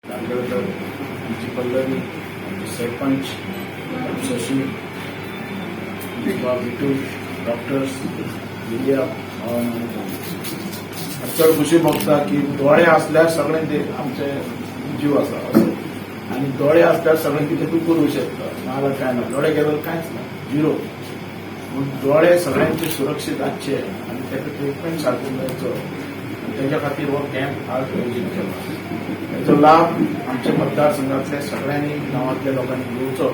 दांडगळकर, आमची पल्लवी, आमचे sarpanch Shashi, Bittu, doctors, media चड खुशी भोगता की दोळे असल्यार सगळें ते आमचे जीव आसा असो आनी दोळे असल्यार सगळें कितें तूं करूं शकता. नाजाल्यार कांय ना, दोळे गेल्यार कांयच ना, झिरो. पूण दोळे सगळ्यांचे सुरक्षीत आसचे आनी ताका ट्रिटमेंट सारको मेळचो आनी तेज्या खातीर हो कॅम्प आज आयोजीत केला. हेचो लाभ आमच्या मतदारसंघातल्या सगळ्यांनी, गांवांतल्या लोकांनी घेवचो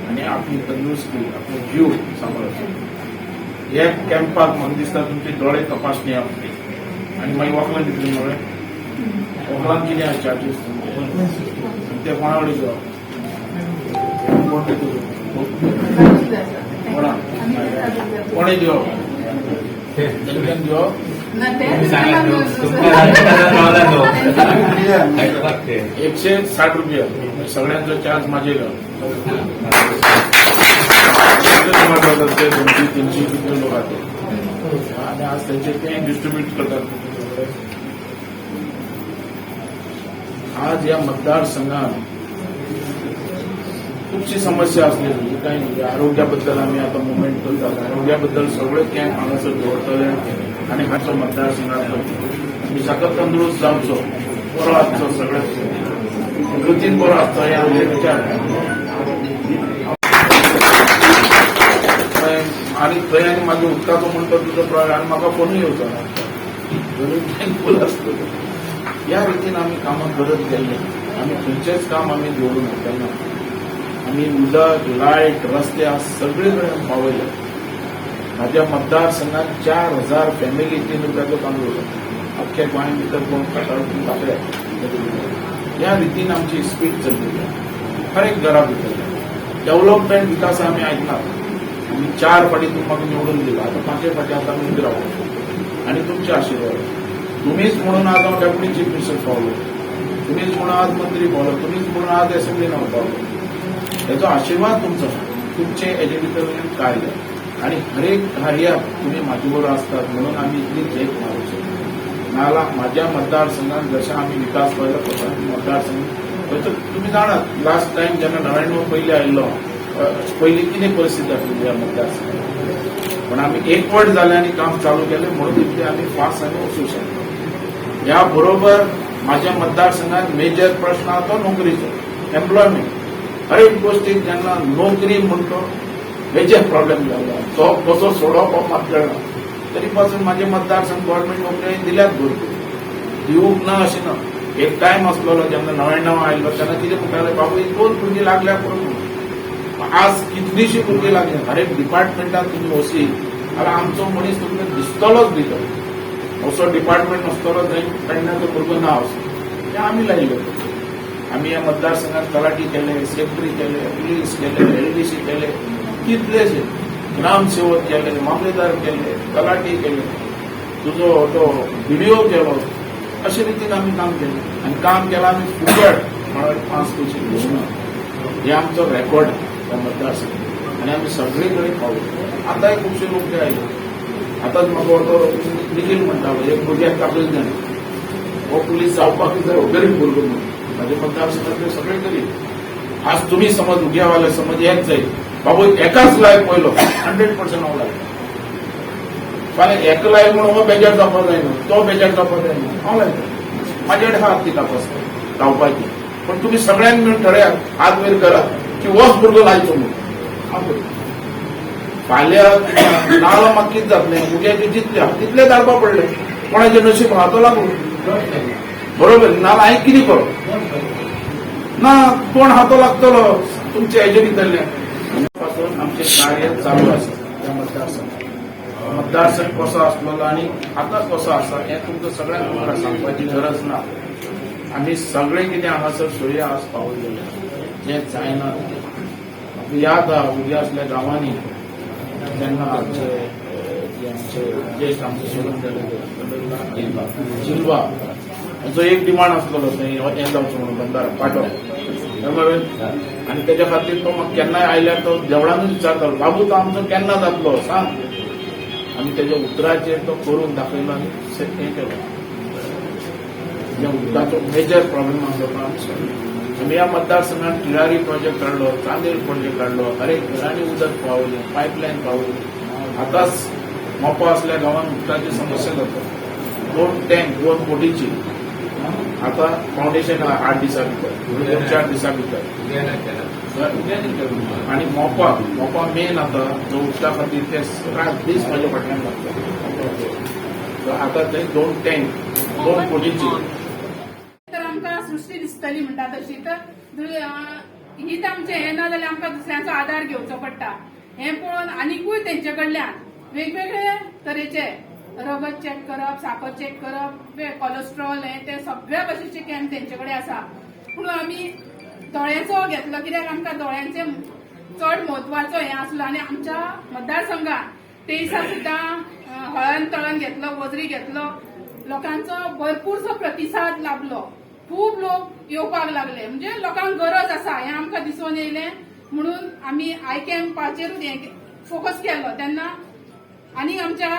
आनी आपली तंदुरुस्ती, आपलो जीव सांबाळचो. ह्या कॅम्पाक म्हाका दिसता तुमचे दोळे तपासणी आसली आनी मागीर वखदां दितली मरे. वखदांक कितें आसा चार्जीस तुमचे आनी ते कोणा कडेन घेवप? कोण दितलो? कोणा कोणे दिवप? तेंच्यान दिवप. 160 रुपया सगळ्यांचो चार्ज माझे घाल. 200 300 कितले लोक आहात आणि आज त्यांचे ते डिस्ट्रीब्यूट करतात. आज या मतदारसंघात खूपशी समस्या असलेली कांय न्ही. आरोग्याबद्दल आमी आतां मुवमेंट करतात. आरोग्याबद्दल सगळे कॅम्प हांगासर दवरतले आनी हाचो मतदारसंघातलो आमी सगळो तंदुरुस्त जावचो, बरो आसचो, सगळे कृतीन बरो आसचो हे आमचे विचार. आनी थंय आनी मागीर उदकाचो म्हणटा तुजो प्रॉब्लेम आनी म्हाका फोनूय येवचो ना, दोनूय फूल आसतलो. ह्या रितीन आमी कामां करत गेल्ले. आमी खंयचेंच काम आमी दवरूं ना केन्ना. आमी उदक, लायट, रस्ते आज सगळे कडेन पावयले. म्हाज्या मतदारसंघात 4000 फॅमिली 3 रुपयाचो तांदूळ खाता. अख्ख्या गोंया भितर कोण खाता दाखया. ह्या रितीन आमची स्पीड चल्लेली. हर एक घरा भितर डेव्हलपमेंट, विकास आमी आयकनात. आमी 4 फाटी तुमकां निवडून दिला, आतां 5 फाटी आतां आमी उबी रावलो आनी तुमचे आशिर्वाद. तुमीच म्हणून आज हांव डेप्युटी चीफ मिनिस्टर पावलो, तुमीच म्हणून आज मंत्री पावलो, तुमीच म्हणून आज असेंब्लीन हांव पावलो. हेचो आशिर्वाद तुमचो, तुमचे हेजे भितर कार्य आनी हरेक कार्याक तुमी म्हाजे बरोबर आसतात म्हणून आमी इतली झेप मारूंक शकता. नाजाल्यार म्हाज्या मतदारसंघात जशें आमी विकास पळयला तसो मतदारसंघ थंयचो तुमी जाणात. लास्ट टायम जेन्ना 99 पयलीं आयिल्लो, पयलीं कितें परिस्थिती आसली ह्या मतदारसंघात, पण आमी एकवट जाले आनी काम चालू केलें म्हणून इतले आमी फास्ट आमी वचूंक शकलो. ह्या बरोबर म्हाज्या मतदारसंघात मेजर प्रश्न आहा तो नोकरीचो, एम्प्लॉयमेंट. हर एक गोष्टीक जेन्ना नोकरी म्हणतो मेजर प्रॉब्लेम जालो, तो कसो सोडोवप हो मात कळना. तरी पासून म्हाजे मतदारसंघ गव्हर्मेंट नोकरी दिल्यात भरपूर, दिवंक ना अशें ना. एक टायम आसलेलो जेन्ना 99 आयिल्लो तेन्ना कितें म्हणटाले, बाबू एक 2 भुरगीं लागल्या पुरो म्हणून. आज कितलीशीं भुरगीं लागली. हर एक डिपार्टमेंटात तुमी वसीत जाल्यार आमचो मनीस तुमकां दिसतलोच भितर. असो डिपार्टमेंट नासतलो जंय पेडण्याचो भुरगो ना असो. ते आमी लायिल्ले. आमी ह्या मतदारसंघात तलाठी केले, सेक्रेटरी केले, पुलीस केले, एलडीसी केले, कितलेशे ग्रामसेवक केले, मामलेदार केले, तलाठी केले, तुजो तो बीडीओ केलो. अशे रितीन आमी काम केलें आनी काम केलां आमी फुकट, म्हळ्यार 5 पयशे घेवना. हे आमचो रेकॉर्ड ह्या मतदारसंघात आनी आमी सगळे कडेन पावले. आतांय खुबशे लोक ते आयले. आतांच म्हाका तो निखील म्हणटालो, एक भुरग्याक दाखयले ताणें, हो पुलीस जावपाक जाय, हो गरीब भुरगो म्हणून. म्हाजे मतदारसंघातले सगळे गरीब. आज तुमी समज उग्यावाले समज येत जाय, बाबू एकाच लाय पयलो 100% हांव लायता. फाल्यां एका लाय म्हणून हो बेजार जावपाक जायना, तो बेजार जावपाक जायना. हांव लायता, म्हाजे कडेन आहा ती कापास लावपाची. पण तुमी सगळ्यांनी मेळून ठरयात, हात वयर करात की होच भुरगो लायचो म्हणून. हांव करता. फाल्यां नाजाल्यार म्हाका कितें जातलें? उग्याचे जितले तितले धाडपा पडले. कोणाचें नशीब आहा तो लागू, बरोबर ना? हांवें कितें करप ना, कोण हातो लागतलो तुमचे हेजे भितरल्यान. पासून आमचें कार्य चालू आसा. त्या मतदारसंघात मतदारसंघ कसो आसलेलो आनी आतां कसो आसा हें तुमकां सगळ्यांक तुमकां सांगपाची गरज ना. आमी सगळें कितें हांगासर सोय आज पावयलेलें, जें जायना तें. म्हाका याद आहा, भुरगे आसल्या गांवांनी तेन्ना आमचे जे आमचे ज्येश्ठ आमचे सोडून गेले जिल्वा हांचो एक डिमांड आसलेलो थंय हें जावचो म्हणून बंदारा पाटो बरोबर. आनी तेज्या खातीर तो म्हाका केन्नाय आयल्यार तो देवळानूच विचारतालो, बाबू तो आमचो केन्ना जातलो सांग. आनी तेज्या उतराचेर तो करून दाखयलो आनी हें केलो. म्हणजे उदकाचो मेजर प्रॉब्लेम आसलो तो आमी सोडलो. आमी ह्या मतदारसंघात तिळारी प्रोजेक्ट काडलो, चांदेल प्रोजेक्ट काडलो, हरेक घरांनी उदक पावयलें, पायपलायन पावयली. आतांच मोपा असल्या गांवांत उदकाची समस्या जाता. 2 टँक 2 कोटीची आता फावंडेशन 8 दिसां भितर, 2-4 दिसां भितर. आणि मोपा मोपा मेन आता जो उदका खातीर ते रात दीस म्हाज्या फाटल्यान लागता. आता थंय 2 टँक 2 कोटीची. तर आमकां सृश्टी दिसतली म्हणटा तशी. तर हीच आमचें हें ना जाल्यार आमकां दुसऱ्यांचो आदार घेवचो पडटा. हें पळोवन आनिकूय तेंचे कडल्यान वेगवेगळे तरेचे रगत चॅक करप, साकर चॅक करप, कोलेस्ट्रॉल हें ते सगळ्या भशेचे कॅम्प तेंचे कडेन आसा. पूण आमी दोळ्यांचो घेतलो कित्याक आमकां दोळ्यांचे चड म्हत्वाचो हें आसलो. आनी आमच्या मतदारसंघात तेईसा सुद्दां हळन तळण घेतलो, वजरी घेतलो, लोकांचो भरपूरसो प्रतिसाद लाभलो. खूब लोक येवपाक लागले, म्हणजे लोकांक गरज आसा हें आमकां दिसून येयलें. म्हणून आमी I कॅम्पाचेरूच हें फोकस केलो तेन्ना. आनी आमच्या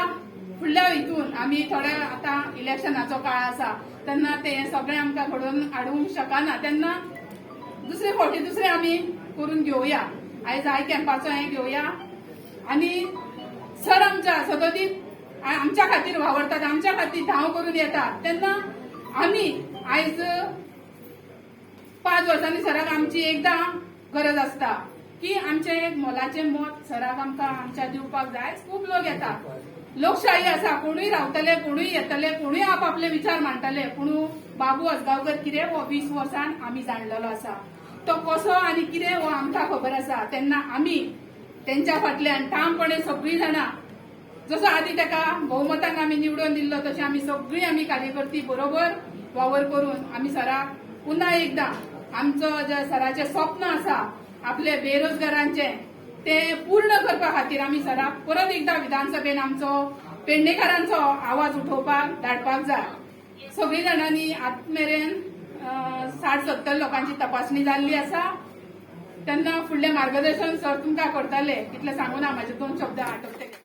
फुडल्या हितून आमी थोड्या आतां इलेक्शनाचो काळ आसा तेन्ना ते सगळें आमकां घडोवन हाडूंक शकना, तेन्ना दुसरे फावटी दुसरे आमी करून घेवया. आयज I कॅम्पाचो हें घेवया. आनी सर आमच्या सदोदीत आमच्या खातीर वावरतात, आमच्या खातीर धांव करून येतात. तेन्ना आमी आयज 5 वर्सांनी सराक आमची एकदां गरज आसता की आमचें एक मोलाचें मत सराक आमकां आमच्या दिवपाक जाय. खूब लोक येतात, लोकशाही आसा, कोणूय रावतले, कोणूय येतले, कोणूय आपआपले विचार मांडटले. पूण बाबू आजगांवकर कितें हो 20 वर्सान आमी जाणलेलो आसा, तो कसो आनी कितें हो आमकां खबर आसा. तेन्ना आमी तेंच्या फाटल्यान ठामपणे सगळीं जाणां, जसो आदी ताका बहुमतान आमी निवडून दिल्लो तशें आमी सगळीं आमी कार्यकर्ती बरोबर वावर करून आमी सराक पुन्हा एकदां आमचो जे सराचें स्वप्न आसा आपले बेरोजगारांचें तें पूर्ण करपा खातीर आमी सराक परत एकदां विधानसभेन आमचो पेडणेकारांचो आवाज उठोवपाक धाडपाक जाय. सगळीं जाणांनी आतां मेरेन 60-70 लोकांची तपासणी जाल्ली आसा. तेन्ना फुडलें मार्गदर्शन सर तुमकां करतले. इतलें सांगून हांव म्हाजे 2 शब्द आटोवते.